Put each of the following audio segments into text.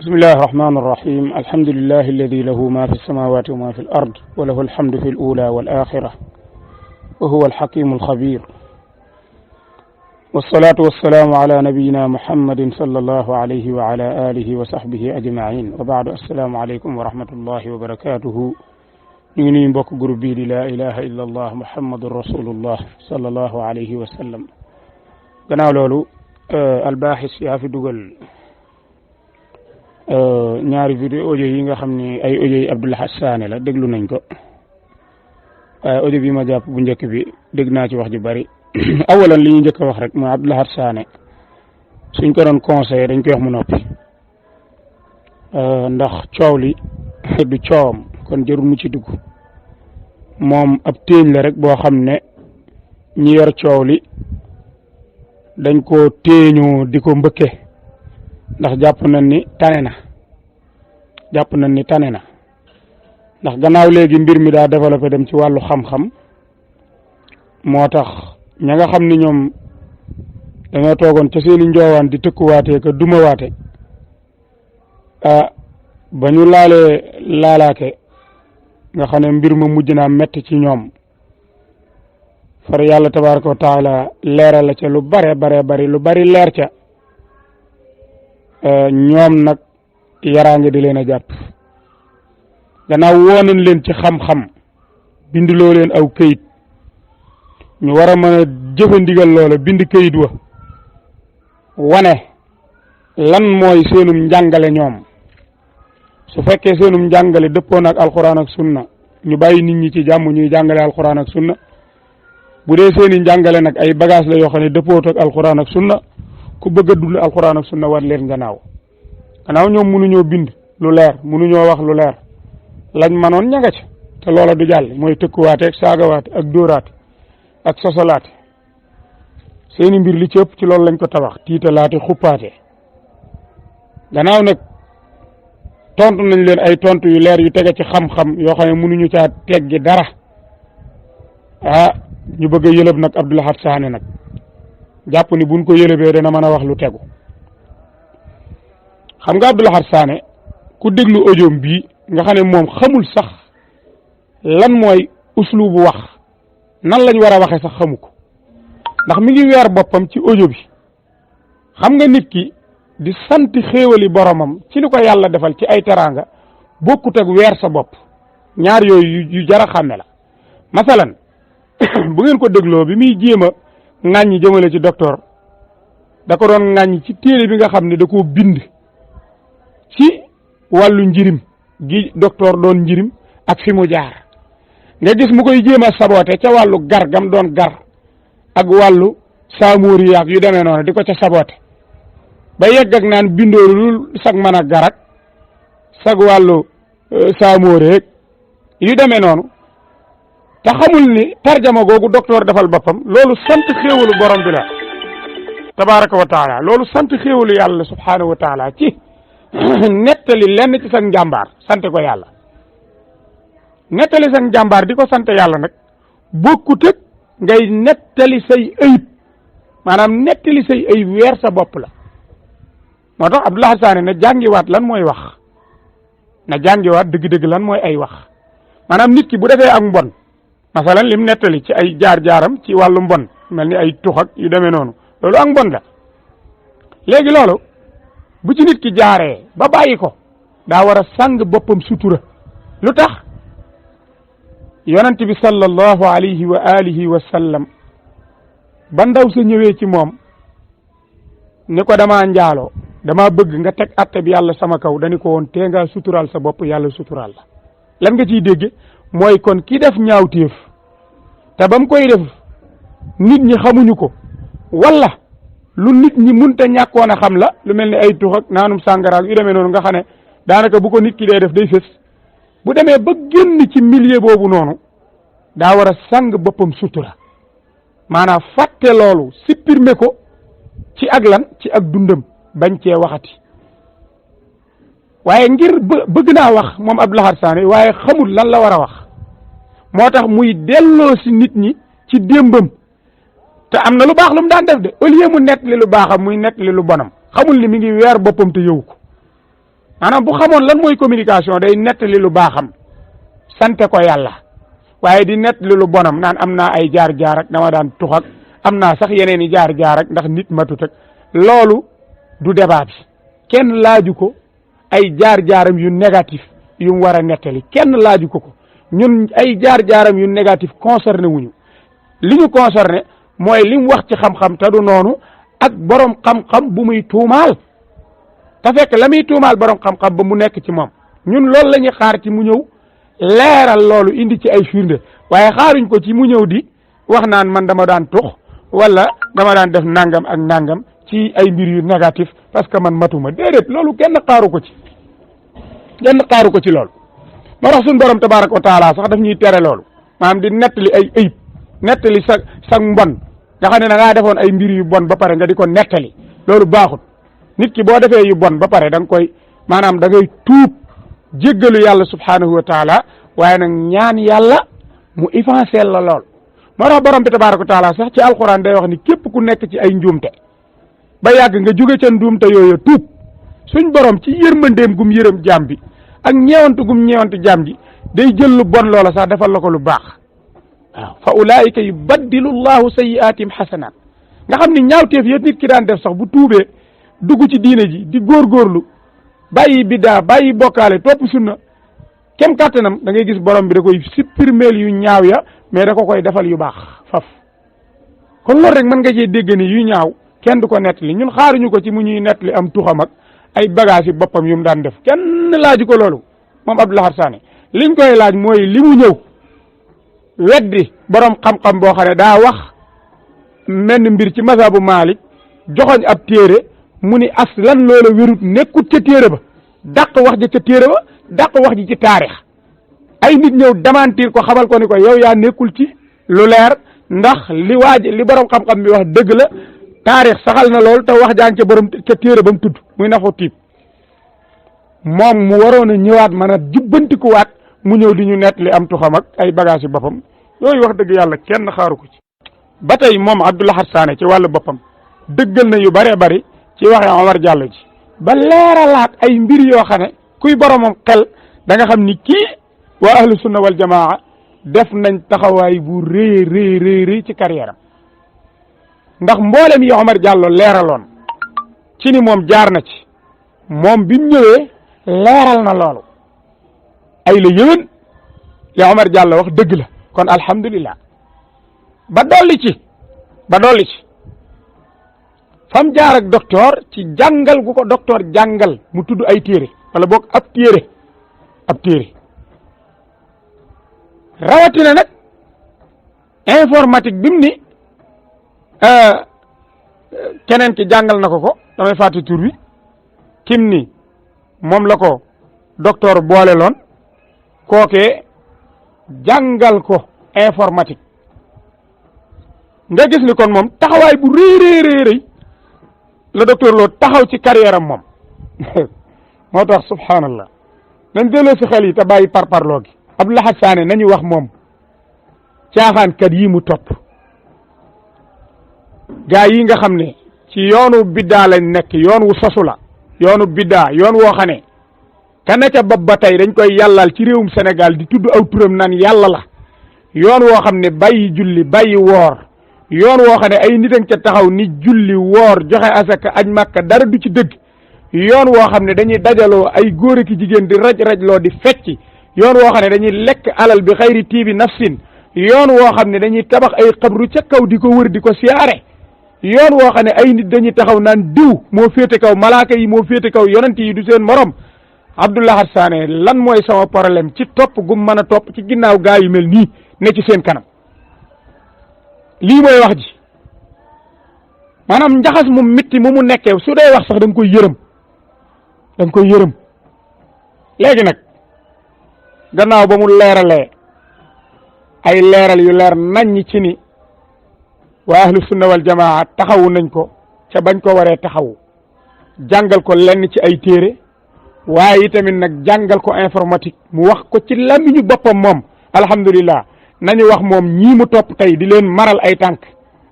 بسم الله الرحمن الرحيم الحمد لله الذي له ما في السماوات وما في الأرض وله الحمد في الأولى والآخرة وهو الحكيم الخبير والصلاة والسلام على نبينا محمد صلى الله عليه وعلى آله وصحبه أجمعين وبعد السلام عليكم ورحمة الله وبركاته نيني مبوك جروبي لا إله إلا الله محمد رسول الله صلى الله عليه وسلم gannaaw loolu albaaxis yaa fi dugal ñaari vidéo audio yi nga xam ne ay audio yi Abdou Lahad Sané la déglu nañ ko waaye audio bi ma jàpp bu njëkk bi dégg naa ci wax ju bari awalan li ñu njëkk a wax rek mooy Abdou Lahad Sané suñ ko doon conseillé dañ koy wax mu noppi ndax coow li du coowam kon jarul mu ci dugg moom ab téeñ la rek boo xam ne ñi yor coow li dañ ko téeñoo di ko mbëkke ndax jàpp nañ ni tane na ndax gannaaw léegi mbir mi daa développé dem ci wàllu xam-xam moo tax ña nga xam ni ñoom dañoo toogoon ca seeni njoowaan di tëkkuwaatee ka dumawaate ba ñu laalaake nga xam ne mbir ma mujj naa metti ci ñoom far yàlla tabaraka wa taala leeral la ca lu bari lu bari leer ca ñoom nag yaraange di leen a jàpp gannaaw woonañ leen ci xam-xam bindiloo leen aw këyit ñu war a mën a jëfe ndigal loola bind këyit wa wane lan mooy seenum njàngale ñoom su fekkee seenum njàngale dëppoon ak alxuraan ak sunna ñu bàyyi nit ñi ci jàmm ñuy jàngale alxuraan ak sunna bu dee seeni njàngale nag ay bagage la yoo xam ne dëppoot ak alxuraan ak sunna ku bëgg a dund alxuraan ak sunna war leen gannaaw ñoom mënuñoo bind lu leer mënuñoo wax lu leer lañ manoon ña nga ca te loola du jàll mooy tëkkuwaate ak saagawaate ak dóoraate ak sosolaate seeni mbir li ci ëpp ci loolu lañ ko tabax tiitalaate xuppaate gannaaw nag tontu nañ leen ay tontu yu leer yu tege ci xam-xam yoo xam ne mënuñu caa teggi dara ñu bëgg a yëlëb nag Abdou Lahad Sané nag jàpp ni buñ ko yëlëbee dana mën a wax lu tegu xam nga Abdou Lahad Sané ku déglu audioom bii nga xam ne moom xamul sax lan mooy uslubu wax nan lañ war a waxee sax xamu ko ndax mi ngi weer boppam ci audio bi xam nga nit ki di sant xéewali boromam ci li ko yàlla defal ci ay teraanga bokkut ak weer sa bopp ñaar yooyu yu jara xàmme la masalan bu ngeen ko dégloo bi muy jéem a ŋàññi jëmale ci docteur da ko doon ŋàññi ci téere bi nga xam ne da koo bind ci wàllu njirim gi docteur doon njirim ak fi mu jaar nga gis mu koy jéem a saboote ca wàllu gar gam doon gar ak wàllu saamóori yaak yu demee noonu di ko ca saboote ba yegg ak naan bindoolu sag mën a garak sag wàllu saamóoreeg yu demee noonu te xamul ni tarjama googu docteur defal boppam loolu sant xéewalu borom bi la tabaraka wa taala loolu sant xéewalu yàlla subhanahu wa taala ci nettali lenn ci sa njàmbaar sant ko yàlla nettali sa njàmbaar di ko sant yàlla nag bokkut ak ngay nettali say ayib maanaam nettali say ayib weer sa bopp la moo tax Abdou Lahad Sané na jàngiwaat lan mooy wax na jàngiwaat dëgg-dëgg lan mooy ay wax maanaam nit ki bu defee ak mbon masalan lim nettali ci ay jaar-jaaram ci wàllu mbon mel ni ay tux ak yu demee noonu loolu ak mbon la léegi loolu bu ci nit ki jaaree ba bàyyi ko daa war a sàng boppam sutura lu tax yonent bi sallallahu alayhi wa alihi wa sallam ba ndaw sa ñëwee ci moom ni ko damaa njaaloo damaa bëgg nga teg atte bi yàlla sama kaw dañu ko woon tee ngaa suturaal sa bopp yàlla suturaal la lan nga ciy dégg mooy kon ki def ñaawteef te ba mu koy def nit ñi xamuñu ko wala lu nit ñi munta ñàkkoon a xam la lu mel ni ay tux ak naanum sàngaraak yu demee noonu nga xam ne daanaka bu ko nit ki dee def day fës bu demee ba génn ci milieu boobu noonu daa war a sàng boppam sutura maanaam fàtte loolu supprimer ko ci ak lan ci ak dundam bañ cee waxati waaye ngir bëgg naa wax moom Abdou Lahad Sané waaye xamul lan la war a wax moo tax muy delloo si nit ñi ci démbam te am na lu baax lu mu daan def de au lieu mu nettali lu baaxam muy nettali lu bonam xamul ni mi ngi weer boppam te yow ko maanaam bu xamoon lan mooy communication day nettali lu baaxam sante ko yàlla waaye di nettali lu bonam naan am naa ay jaar-jaar ak dama daan tux ak am naa sax yeneen i jaar-jaar ak ndax nit matut ak loolu du débat bi kenn laaju ko ay jaar-jaaram yu négatif yu mu war a nettali kenn laaju ko ñun ay jaar-jaaram yu négatif concerné wuñu li ñu concerné mooy li mu wax ci xam-xam te du noonu ak borom xam-xam bu muy tuumaal te fekk la muy tuumaal borom xam-xam ba mu nekk ci moom ñun loolu la ñuy xaar ci mu ñëw leeral loolu indi ci ay firnde waaye xaaruñ ko ci mu ñëw di wax naan man dama daan tux wala dama daan def nangam ak nangam ci ay mbir yu négatif parce que man matuma déedéet loolu kenn xaaru ko ci loolu moo tax suñu borom tabaraka wa taala sax daf ñuy tere loolu maanaam di nettali ay ayib nettali sa mbon nga xam ne da ngaa defoon ay mbir yu bon ba pare nga di ko nettali loolu baaxut nit ki boo defee yu bon ba pare da nga koy maanaam da ngay tuub jéggalu yàlla subhanahu wa taala waaye nag ñaan yàlla mu effacer la lool moo tax borom bi tabaraka wa taala sax ci alquran day wax ni képp ku nekk ci ay njuumte ba yàgg nga jóge ca njuumte yooyu tuub suñ borom ci yërmandeem gum yërëm jaam bi ak ñeewantu gum ñeewantu jaam ji day jël lu bon loola sax defal la ko lu baax waaw fa ulaayika yubaddilu llahu sayyi'aatihim xasanaat nga xam ni ñaawteef yëpp nit ki daan def sax bu tuubee dugg ci diine ji di góorgóorlu bàyyi biddaa bàyyi bokkaale topp sunna kem kàttanam da ngay gis borom bi da koy supprimer yu ñaaw ya mais da ko koy defal yu baax faf kon loolu rek mën nga cee dégg ni yu ñaaw kenn du ko nettali ñun xaaruñu ko ci mu ñuy nettali am tuxam ak ay bagage yi boppam yu mu daan def kenn laaju ko loolu moom Abdou Lahad Sané liñ koy laaj mooy li mu ñëw weddi borom xam-xam boo xam ne daa wax menn mbir ci mazhabu Malik joxoñ ab téere mu ni aslan loola wérut nekkut ca téere ba dàq wax ji ca téere ba dàq wax ji ci taarix ay nit ñëw démentir ko xamal ko ni ko yow yaa nekkul ci lu leer ndax li borom xam-xam bi wax dëgg la taarix saxal na lool te wax jaan ca borom ca téere ba mu tudd muy nafu tiib moom mu waroon a ñëwaat mën a jubbantikuwaat mu ñëw di ñu nett li am tuxam ak ay bagage yi boppam yooyu wax dëgg yàlla kenn xaaru ko ci ba tey moom Abdou Lahad Sané ci wàllu boppam dëggal na yu bëree bëri ci waxe Omar Diallo ji ba leeralaat ay mbir yoo xam ne kuy boromam xel da nga xam ni kii waa ahlu sunna wal jamaa def nañ taxawaay bu rëy ci carrière am ndax mboolem yi Omar Diallo leeraloon ci ni moom jaar na ci moom bi mu ñëwee leeral na loolu ay la yëwén li Omar Diallo wax dëgg la kon alhamdulillah ba dolli ci fam jaar ak docteur ci jàngal gu ko docteur jàngal mu tudd ay téere wala boog ab téere rawatina nag informatique bi mu ni keneen ki jàngal na ko damay fàtte tur wi kim ni moom la ko docteur boole loon kookee jàngal ko informatique nga gis ni kon moom taxawaay bu rëy la docteur Lo taxaw ci carrière am moom moo tax subhanallah nañ delloo si xel yi te bàyyi parparloo gi Abdou Lahad Sané nañu wax moom caaxaankat yi mu topp gaa yi nga xam ne ci yoonu biddaa lañ nekk yoon wu sosu la yoonu biddaa yoon woo xam ne ka ne ca bopp ba tey dañ koy yàllal ci réewum Sénégal di tudd aw turam naan yàlla la yoon woo xam ne bàyyi julli bàyyi woor yoon woo xam ne ay nit a ca taxaw ni julli woor joxe asaka aj màkka dara du ci dëgg yoon woo xam ne dañuy dajaloo ay góor ak jigéen di raj-rajloo di fecci yoon woo xam ne dañuy lekk alal bi xayri tiibi nafsin yoon woo xam ne dañuy tabax ay xabru ca kaw di ko wër di ko siyaare yoon woo xam ne ay nit dañuy taxaw naan diw moo féete kaw malaaka yi moo féete kaw yonent yi du seen morom Abdou Lahad Sané lan mooy sama problème ci topp gu mën a topp ci ginnaaw gaa yu mel nii ne ci seen kanam lii mooy wax ji maanaam njaxas mu mitti mu nekkee su dee wax sax da nga koy yërëm léegi nag gannaaw ba mu leeralee ay leeral yu leer naññ ci ni waa ahlu sunna wal jamaa taxawu nañ ko ca bañ ko waree taxawu jàngal ko lenn ci ay téere waaye itamit nag jàngal ko informatique mu wax ko ci làmmiñu boppam moom alhamdulillah nañu wax moom ñii mu topp tey di leen maral ay tànk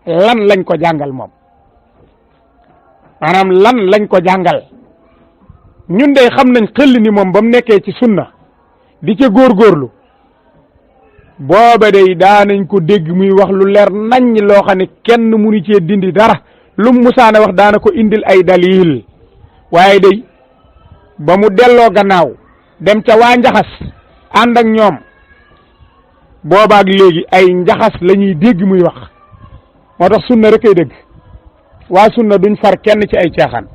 lan lañ ko jàngal moom maanaam lan lañ ko jàngal ñun day xam nañ xel ni moom ba mu nekkee ci sunna di ca góorgóorlu booba day daanañ ko dégg muy wax lu leer nañ loo xam ne kenn munu cee dindi dara lu mu musaane wax daana ko indil ay dalil waaye day ba mu delloo gannaaw dem ca waa njaxas ànd ak ñoom boobaak léegi ay njaxas la ñuy dégg muy wax moo tax sunna rek ay dégg waa sunna duñ far kenn ci ay caaxaan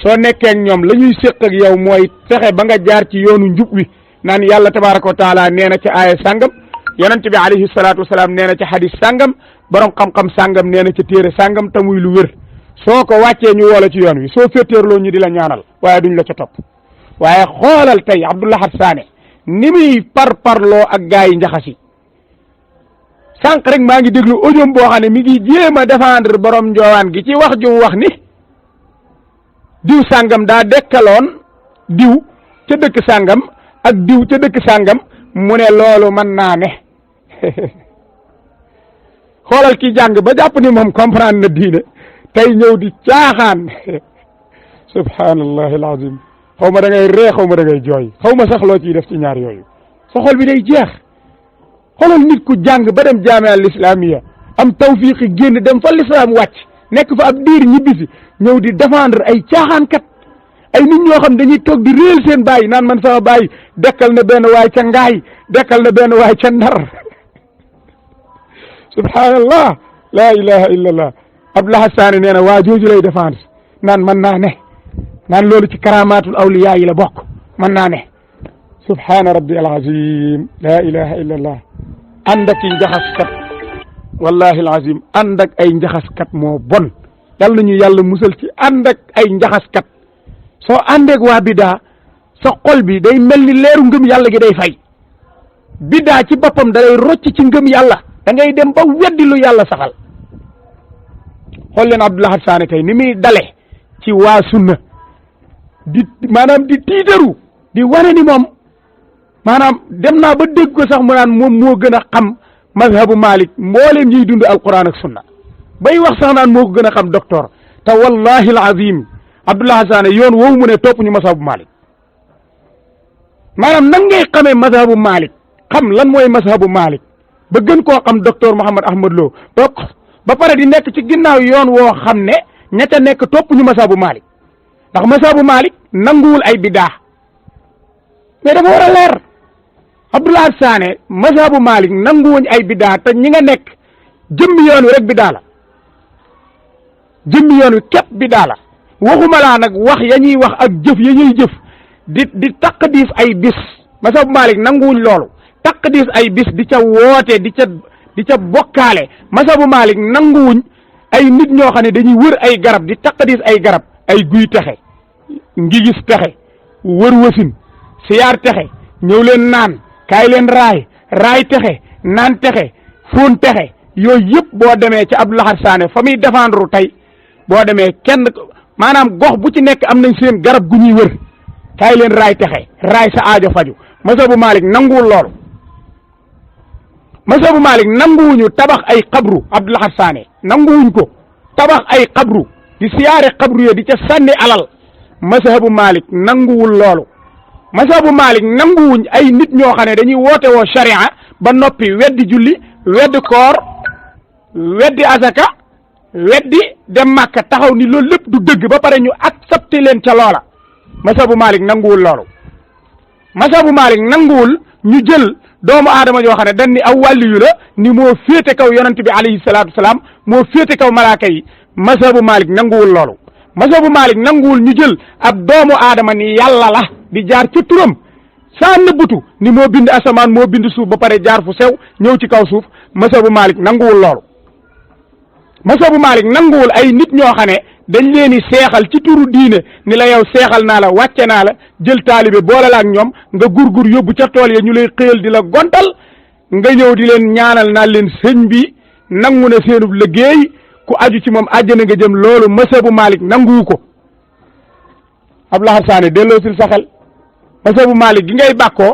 soo nekkee ak ñoom la ñuy séq ak yow mooy fexe ba nga jaar ci yoonu njub wi naan yàlla tabaraka wa taala nee na ci aaya sàngam yonent bi alayhi salaatu wasalaam nee na ci hadis sàngam borom xam-xam sàngam nee na ci téere sàngam te muy lu wér soo ko wàccee ñu woola ci yoon wi soo féeteerloo ñu di la ñaanal waaye duñ la ca topp waaye xoolal tey Abdou Lahad Sané ni muy parparloo ak gaa yi njaxas yi sànq rek maa ngi déglu audio boo xam ne mi ngi jéem a défendre borom njoowaan gi ci wax ju wax ni diw sàngam daa dekkaloon diw ca dëkk sàngam ak diw ca dëkk sàngam mu ne loolu mën naa ne xoolal ki jàng ba jàpp ni moom comprendre na diine tey ñëw di caaxaan subhanallahi alazim xaw ma da ngay ree xaw ma da ngay jooy xaw ma sax loo ciy def ci ñaar yooyu sa xol bi day jeex xoolal nit ku jàng ba dem jaamia al islamiya am tawfiqi génn dem fa l'islam wàcc nekk fa ab diir ñibbisi ñëw di défendre ay caaxaankat ay nit ñoo xam dañuy toog di réel seen baay naan man sama baay dekkal na benn waay ca ngaay dekkal na benn waay ca ndar subhanallah la ilaha illallah Abdou Lahad Sané nee na waa jooju lay défendre naan mën naa ne naan loolu ci karamatul awliya yi la bokk mën naa ne subhana rabbi alazim la ilaha illallah ànd ak i njaxaskat wallahi alazim ànd ak ay njaxaskat moo bon yal nañu yàlla musal ci ànd ak ay njaxaskat soo àndeeg waa bidaa sa xol bi day mel ni leeru ngëm yàlla gi day fay bidaa ci boppam da lay rocc ci ngëm yàlla da ngay dem ba weddi lu yàlla saxal xool leen Abdou Lahad Sané tey ni muy dale ci waa sunna di maanaam di tiitaru di wane ni moom maanaam dem naa ba dégg ko sax mu naan moom moo gën a xam mazhabu Malik mbooleem ñuy dund alquran ak sunna bay wax sax naan moo ko gën a xam docteur te wallahi alazim Abdou Lahad Sané yoon woowu mu ne topp ñu mazhabu Malik maanaam nan ngay xamee mazhabu Malik xam lan mooy mazhabu Malik ba gën koo xam docteur Mouhammad Ahmad Lo ba pare di nekk ci ginnaaw yoon woo xam ne ña ca nekk topp ñu mazhabu Malik ndax mazhabu Malik nanguwul ay bidaa mais dafa war a leer Abdou Lahad Sané mazhabu Malik nanguwuñ ay bidaa te ñi nga nekk jëmmi yoon wi rek bidaa la jëmmi yoon wi képp bidaa la waxuma laa nag wax ya ñuy wax ak jëf ya ñuy jëf di taqdiis ay bis mazhabu Malik nanguwuñ loolu taqdiis ay bis di ca woote di ca bokkaale mazhabu Malik nanguwuñ ay nit ñoo xam ne dañuy wër ay garab di taqdiis ay garab ay guy texe ngi gis texe wër wasin siyaar texe ñëw leen naan kaay leen raay texe naan texe fóon texe yooyu yëpp boo demee ci Abdou Lahad Sané fa muy défendre tey boo demee kenn maanaam gox bu ci nekk am nañ seen garab gu ñuy wër kaay leen raay texe raay sa aajo faju mazhabu Malik nanguwul loolu mazhabu Malik nanguwuñu tabax ay xabru Abdou Lahad Sané nanguwuñ ko tabax ay xabru di siyaare xabru yo di ca sànni alal mazhabu Malik nanguwul loolu mazhabu Malik nanguwuñ ay nit ñoo xam ne dañuy woote woo sharia ba noppi weddi julli weddi koor weddi azaka weddi dem Màkka taxaw ni loolu lépp du dëgg ba pare ñu accepté leen ca loola mazhabu Malik nanguwul loolu mazhabu Malik nanguwul ñu jël doomu aadama joo xam ne dañ ni aw wàlliyu la ni moo féete kaw yonent bi alayhi salaatu wasalaam moo féete kaw malaaka yi mazhabu Malik nanguwul loolu mazhabu Malik nanguwul ñu jël ab doomu aadama ni yàlla la di jaar ci turam saa nëbbutu ni moo bind asamaan moo bind suuf ba pare jaar fu sew ñëw ci kaw suuf mazhabu Malik nanguwul loolu mazhabu Malik nanguwul ay nit ñoo xam ne dañ leen di seexal ci turu diine ni la yow seexal naa la wàcce naa la jël taalibe boole la ak ñoom nga gurgur yóbbu ca tool ya ñu lay xëyal di la gontal nga ñëw di leen ñaanal naan leen sëñ bi nangu na seenub liggéey ku aju ci moom àjjana nga jëm loolu mazhabu Malik nanguwu ko Abdou Lahad Sané delloo sil sa xel mazhabu Malik gi ngay bàkkoo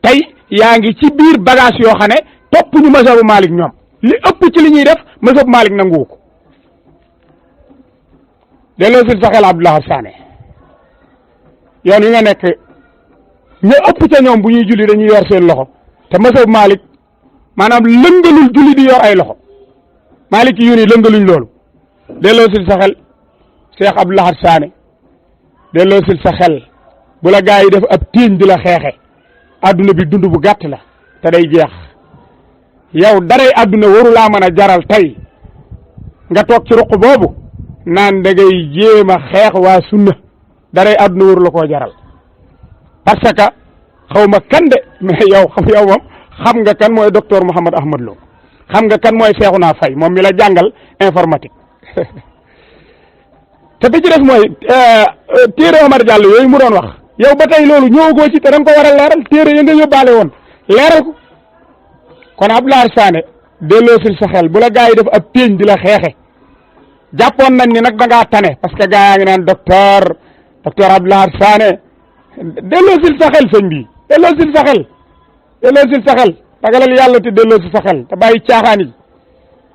tey yaa ngi ci biir bagage yoo xam ne topp ñu mazhabu Malik ñoom li ëpp ci li ñuy def mazhabu Malik nanguwu ko delloo sil sa xel Abdou Lahad Sané yoon wi nga nekk ña ëpp ca ñoom bu ñuy julli dañuy yor seen loxo te mazhab Malik maanaam lëngalul julli di yor ay loxo Malik yu ni lëngaluñ loolu delloo sil sa xel Cheikh Abdou Lahad Sané delloo sil sa xel bu la gaa yi def ab tiiñ di la xeexe adduna bi dund bu gàtt la te day jeex yow daray adduna waru laa mën a jaral tey nga toog ci ruq boobu naan da ngay jéem a xeex waa sunna daray adduna waru la koo jaral parce que xaw ma kan de mais yow moom xam nga kan mooy docteur Mouhamed Ahmad Lo xam nga kan mooy Cheikhouna Faye moom mi la jàngal informatique te bi ci des mooy téere Omar Diallo yooyu mu doon wax yow ba tey loolu ñëwagoo ci te da nga ko war a leeral téere ya nga yóbbaale woon leeral ko kon Abdou Lahad Sané delloosil sa xel bu la gaa yi def ab péeñ di la xeexe jàppoon nañ ni nag da ngaa tane parce que gaa yaa ngi naan docteur Abdou Lahad Sané delloosil sa xel sëñ bi delloosil sa xel ragalal yàlla te delloosil sa xel te bàyyi caaxaan yi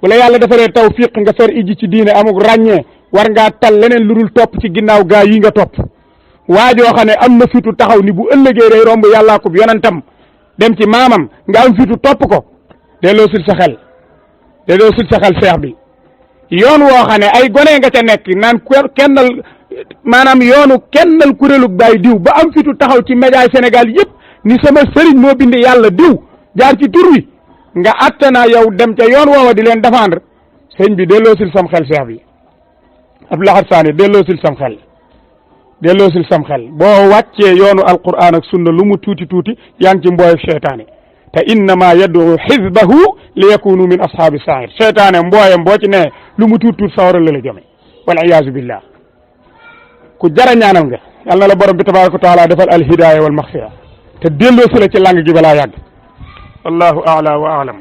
bu la yàlla defaree tawfiq nga fer iji ci diine amuk ràññee war ngaa tal leneen lu dul topp ci ginnaaw gaa yi nga topp waajoo xam ne am na fitu taxaw ni bu ëllëgee day romb yàllaa ko yonentam dem ci maamam nga am fitu topp ko delloosil sa xel seex bi yoon woo xam ne ay gone nga ca nekk naan kennal maanaam yoonu kennal kuréelug baay diw ba am fitu taxaw ci média Sénégal yëpp ni sama sëriñ moo bind yàlla diw jaar ci tur wi nga attana yow dem ca yoon woowa di leen défendre sëñ bi delloosil sam xel seex bi Abdou Lahad Sané delloosil sam xel boo wàccee yoonu alquran ak sunna lu mu tuuti tuuti yaa ngi ci mbooy seytaane te innama yad'u xizbahu li yakunu min ashaabi sair seytaane mbooyam boo ci ne lu mu tuuti tuuti sawara la jëme wal iyaazu billah ku jara ñaanal nga yàlla na la borom bi tabaraka wa taala defal al hidaya wal maxfira te delloosi la ci lang gi balaa yàgg wallahu a'la wa a'lam